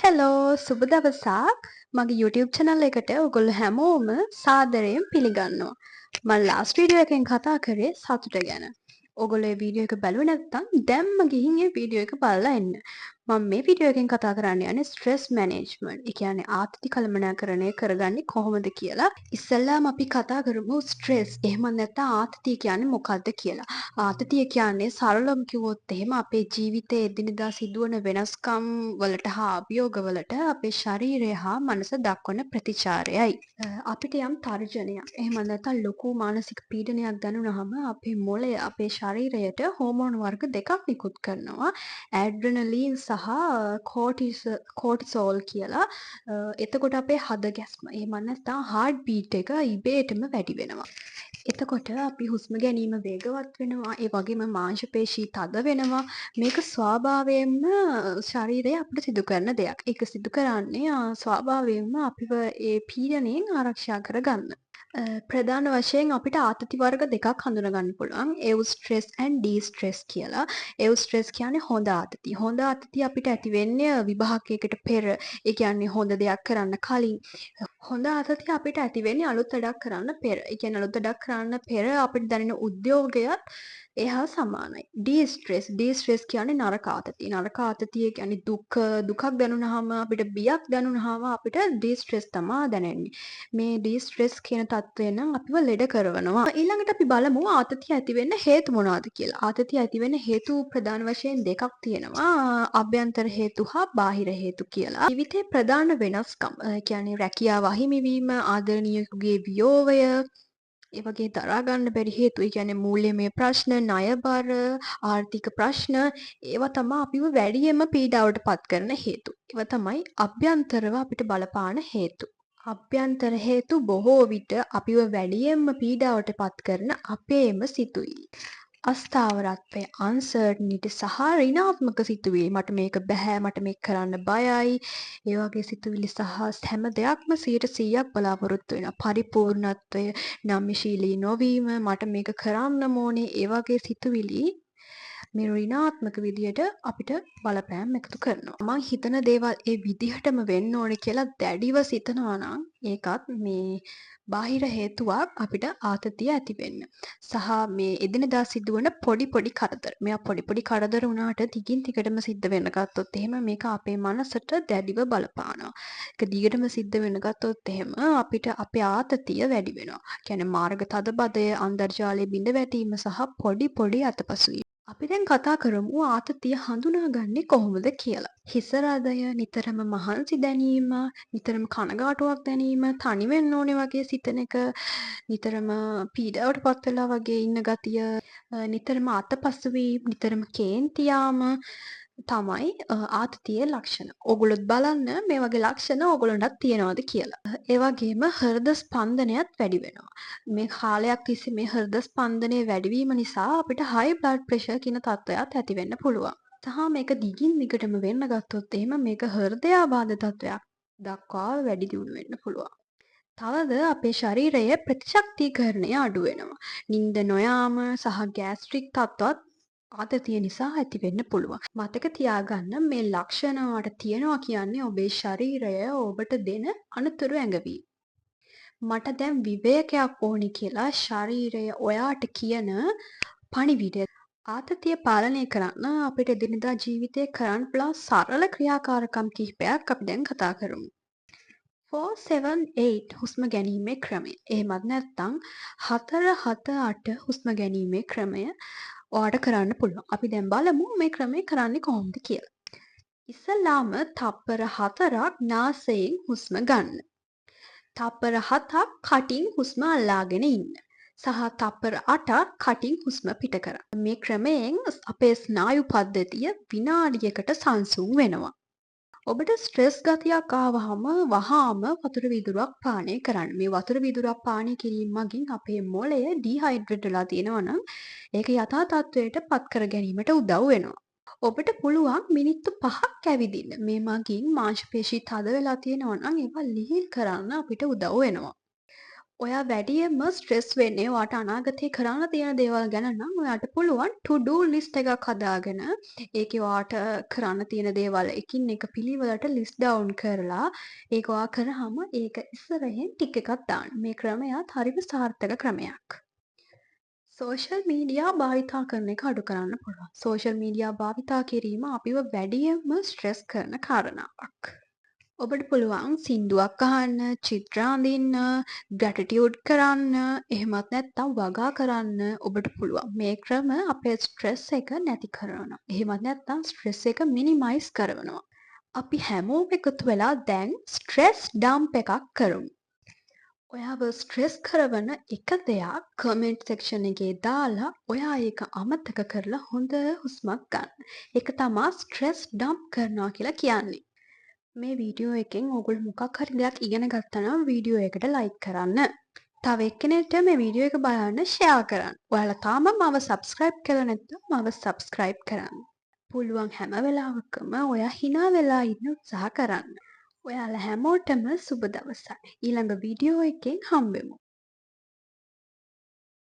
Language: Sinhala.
හෙලෝ, සුබ දවසක්. මගේ YouTube channel එකට ඔයගොල්ලෝ හැමෝම සාදරයෙන් පිළිගන්නවා. මම ලාස්ට් වීඩියෝ එකෙන් කතා කරේ සතුට ගැන. ඔයගොල්ලෝ ඒ වීඩියෝ එක බැලුවේ නැත්නම් දැම්ම ගිහින් ඒ වීඩියෝ එක බලලා එන්න. මම මේ වීඩියෝ එකෙන් කතා කරන්න යන්නේ ස්ට්‍රෙස් මැනේජ්මන්ට්. ඒ කියන්නේ ආතති කළමනාකරණය කරගන්නේ කොහොමද කියලා. ඉස්සෙල්ලාම අපි කතා කරමු ස්ට්‍රෙස් එහෙම නැත්නම් ආතතිය කියන්නේ මොකද්ද කියලා. ආතතිය කියන්නේ සරලවම කිව්වොත් එහෙම අපේ ජීවිතයේ එදිනෙදා සිදුවන වෙනස්කම් වලට හා අභියෝග වලට අපේ ශරීරය හා මනස දක්වන ප්‍රතිචාරයයි. අපිට යම් තර්ජනයක් එහෙම නැත්නම් ලොකු මානසික පීඩනයක් දැනුනහම අපේ මොළය අපේ ශරීරයට හෝමෝන වර්ග දෙකක් නිකුත් කරනවා. ඇඩ්‍රනලීන් සහ කෝටිසෝල් කියලා. එතකොට අපේ හද ගැස්ම එහෙම නැත්නම් හાર્ට් බීට් එක ඉබේටම වැඩි වෙනවා. එතකොට අපි හුස්ම ගැනීම වේගවත් වෙනවා. ඒ වගේම මාංශ පේශී තද වෙනවා. මේක ස්වාභාවයෙන්ම ශරීරය අපිට සිදු කරන දෙයක්. ඒක සිදු කරන්නේ ස්වාභාවයෙන්ම අපිව ඒ පීඩනයෙන් ආරක්ෂා කරගන්න. ප්‍රධාන වශයෙන් අපිට ආතති වර්ග දෙකක් හඳුනා ගන්න පුළුවන්. එව් ස්ට්‍රෙස් ඇන්ඩ් ඩී ස්ට්‍රෙස් කියලා. එව් ස්ට්‍රෙස් කියන්නේ හොඳ ආතති. හොඳ ආතති අපිට ඇති වෙන්නේ විභාගයකට පෙර. ඒ කියන්නේ හොඳ දෙයක් කරන්න කලින්. හොඳ ආතති අපිට ඇති වෙන්නේ අලුත් වැඩක් කරන්න පෙර. ඒ කියන්නේ අලුත් වැඩක් කරන්න පෙර අපිට දැනෙන උද්‍යෝගයත් ඒ හා සමානයි. ඩී ස්ට්‍රෙස්, ඩී ස්ට්‍රෙස් කියන්නේ නරක ආතතිය. නරක ආතතිය කියන්නේ දුකක් දැනුනහම, අපිට බියක් දැනුනහම අපිට ඩී ස්ට්‍රෙස් තමා දැනෙන්නේ. මේ ඩී ස්ට්‍රෙස් කියන තත්ත්වය නම් අපිව ලෙඩ කරවනවා. ඊළඟට අපි බලමු ආතතිය ඇති වෙන්න හේතු මොනවද කියලා. ආතතිය ඇති වෙන්න හේතු ප්‍රධාන වශයෙන් දෙකක් තියෙනවා. අභ්‍යන්තර හේතු හා බාහිර හේතු කියලා. ජීවිතේ ප්‍රධාන වෙනස්කම්, ඒ කියන්නේ රැකියාව අහිමි වීම, ආදරණීයයෙකුගේ වියෝවය, ඒ වගේ දරා ගන්න බැරි හේතු, ඒ කියන්නේ මූල්‍යමය ප්‍රශ්න, ණයබර, ආර්ථික ප්‍රශ්න, ඒවා තමා අපිව වැඩියෙන්ම පීඩාවට පත් කරන හේතු. ඒවා තමයි අභ්‍යන්තරව අපිට බලපාන හේතු. අභ්‍යන්තර හේතු බොහෝ විට අපිව වැඩියෙන්ම පීඩාවට පත් කරන අපේම සිතුවිලි. අස්ථාවරත්වය, අන්සර්ටනිටි සහ ඍණාත්මක සිතුවිලි. මට මේක බැහැ, මට මේක කරන්න බයයි. ඒ වගේ සිතුවිලි සහ හැම දෙයක්ම 100%ක් බලාපොරොත්තු වෙනවා. පරිපූර්ණත්වය, නම්‍යශීලී නොවීම, මට මේක කරන්න ඕනේ, ඒ වගේ සිතුවිලි මේ ඍණාත්මක විදියට අපිට බලපෑම් එකතු කරනවා. මං හිතන දේවල් ඒ විදිහටම වෙන්න ඕනේ කියලා දැඩිව සිතනවා නම් ඒකත් මේ බාහිර හේතුවක් අපිට ආතතිය ඇති වෙන්න. සහ මේ එදිනෙදා සිදුවන පොඩි පොඩි කරදර. මේවා පොඩි පොඩි කරදර වුණාට දිගින් දිගටම සිද්ධ වෙන්න ගත්තොත් එහෙම මේක අපේ මනසට දැඩිව බලපානවා. ඒක දිගටම සිද්ධ වෙන්න ගත්තොත් එහෙම අපිට අපේ ආතතිය වැඩි වෙනවා. කියන්නේ මාර්ග තදබදය, අන්තර්ජාලයේ බිඳ වැටීම සහ පොඩි පොඩි අතපසුවීම්. අපි දැන් කතා කරමු ආතතිය හඳුනාගන්නේ කොහොමද කියලා. හිස රදය, නිතරම මහන්සි දැනීම, නිතරම කනගාටුවක් දැනීම, තනි වෙන්න ඕනේ වගේ සිතන එක, නිතරම පීඩාවට පත් වෙලා වගේ ඉන්න ගතිය, නිතරම අතපසු වීම, නිතරම කේන්ති යාම තමයි ආතතියේ ලක්ෂණ. ඔගොල්ලොත් බලන්න මේ වගේ ලක්ෂණ ඔගොල්ලන්ටත් තියෙනවද කියලා. ඒ වගේම හෘද ස්පන්දනයත් වැඩි වෙනවා. මේ කාලයක් තිස්සේ මේ හෘද ස්පන්දනය වැඩිවීම නිසා අපිට හයි බ්ලඩ් ප්‍රෙෂර් කියන තත්ත්වයක් ඇති වෙන්න පුළුවන්. සහ මේක දිගින් දිගටම වෙන්න ගත්තොත් එහෙම මේක හෘදයාබාධ තත්ත්වයක් දක්වා වැඩි දියුණු වෙන්න පුළුවන්. තවද අපේ ශරීරයේ ප්‍රතිශක්තිකරණය අඩු වෙනවා. නින්ද නොයාම සහ ගෑස්ට්‍රික් තත්ත්වත් ආතතිය නිසා ඇති වෙන්න පුළුවන්. මතක තියාගන්න, මේ ලක්ෂණ ඔයාට තියෙනවා කියන්නේ ඔබේ ශරීරය ඔබට දෙන අනතුරු ඇඟවීම. මට දැන් විවේකයක් ඕනි කියලා ශරීරය ඔයාට කියන පණිවිඩය. ආතතිය පාලනය කරන්න අපිට එදිනෙදා ජීවිතේ කරන්න පුළුවන් සරල ක්‍රියාකාරකම් කිහිපයක් අපි දැන් කතා කරමු. 4 7 8 හුස්ම ගැනීමේ ක්‍රමය. එහෙමත් නැත්නම් 4 7 8 හුස්ම ගැනීමේ ක්‍රමය ඔයාට කරන්න පුළුවන්. අපි දැන් බලමු මේ ක්‍රමය කරන්නේ කොහොමද කියලා. ඉස්සෙල්ලාම තප්පර 4ක් නාසයෙන් හුස්ම ගන්න. තප්පර 7ක් කටින් හුස්ම අල්ලාගෙන ඉන්න. සහ තප්පර 8ක් කටින් හුස්ම පිට කරන්න. මේ ක්‍රමයෙන් අපේ ස්නායු පද්ධතිය විනාඩියකට සංසුන් වෙනවා. ඔබට ස්ට්‍රෙස් ගතියක් ආවහම වහාම වතුර වීදුරුවක් පානය කරන්න. මේ වතුර වීදුරුවක් පානය කිරීම මගින් අපේ මොළය ඩීහයිඩ්‍රේට් වෙලා තියෙනවා නම් ඒක යථා තත්ත්වයට පත් කර ගැනීමට උදව් වෙනවා. ඔබට පුළුවන් මිනිත්තු 5ක් ඇවිදින්න. මේ මගින් මාංශ පේශී තද වෙලා තියෙනවා නම් ඒවා ලිහිල් කරන්න අපිට උදව් වෙනවා. ඔයා වැඩියෙන්ම ස්ට්‍රෙස් වෙන්නේ ඔයාට අනාගතේ කරන්න තියෙන දේවල් ගැන නම්, ඔයාට පුළුවන් to do list එකක් හදාගෙන ඒකේ ඔයාට කරන්න තියෙන දේවල් එකින් එක පිළිවෙලට ලිස්ට් ඩවුන් කරලා, ඒක ඔයා කරාම ඒක ඉස්සරහින් ටික් එකක් දාන්න. මේ ක්‍රමයත් හරිම සාර්ථක ක්‍රමයක්. සෝෂල් මීඩියා භාවිතා කරන එක අඩු කරන්න පුළුවන්. සෝෂල් මීඩියා භාවිතා කිරීම අපිව වැඩියෙන්ම ස්ට්‍රෙස් කරන කාරණාවක්. ඔබට පුළුවන් සින්දුවක් අහන්න, චිත්‍ර අඳින්න, ග්‍රැටිටියුඩ් කරන්න, එහෙමත් නැත්නම් වගා කරන්න ඔබට පුළුවන්. මේ ක්‍රම අපේ ස්ට්‍රෙස් එක නැති කරනවා. එහෙමත් නැත්නම් ස්ට්‍රෙස් එක මිනිමයිස් කරනවා. අපි හැමෝම එකතු වෙලා දැන් ස්ට්‍රෙස් ඩම්ප් එකක් කරමු. ඔයාව ස්ට්‍රෙස් කරවන එක දෙයක් කමෙන්ට් සෙක්ෂන් එකේ දාලා, ඔයා ඒක අමතක කරලා හොඳ හුස්මක් ගන්න. ඒක තමා ස්ට්‍රෙස් ඩම්ප් කරනවා කියලා කියන්නේ. මේ වීඩියෝ එකෙන් ඔයගොල්ලෝ මොකක් හරි දෙයක් ඉගෙන ගත්තා නම් වීඩියෝ එකට ලයික් කරන්න. තව එක්කෙනෙක්ට මේ වීඩියෝ එක බලන්න ෂෙයා කරන්න. ඔයාලා තාම මාව සබ්ස්ක්‍රයිබ් කරලා නැත්නම් මාව සබ්ස්ක්‍රයිබ් කරන්න. පුළුවන් හැම වෙලාවකම ඔයා හිනා වෙලා ඉන්න උත්සාහ කරන්න. ඔයාලා හැමෝටම සුබ දවසක්. ඊළඟ වීඩියෝ එකෙන් හම්බෙමු.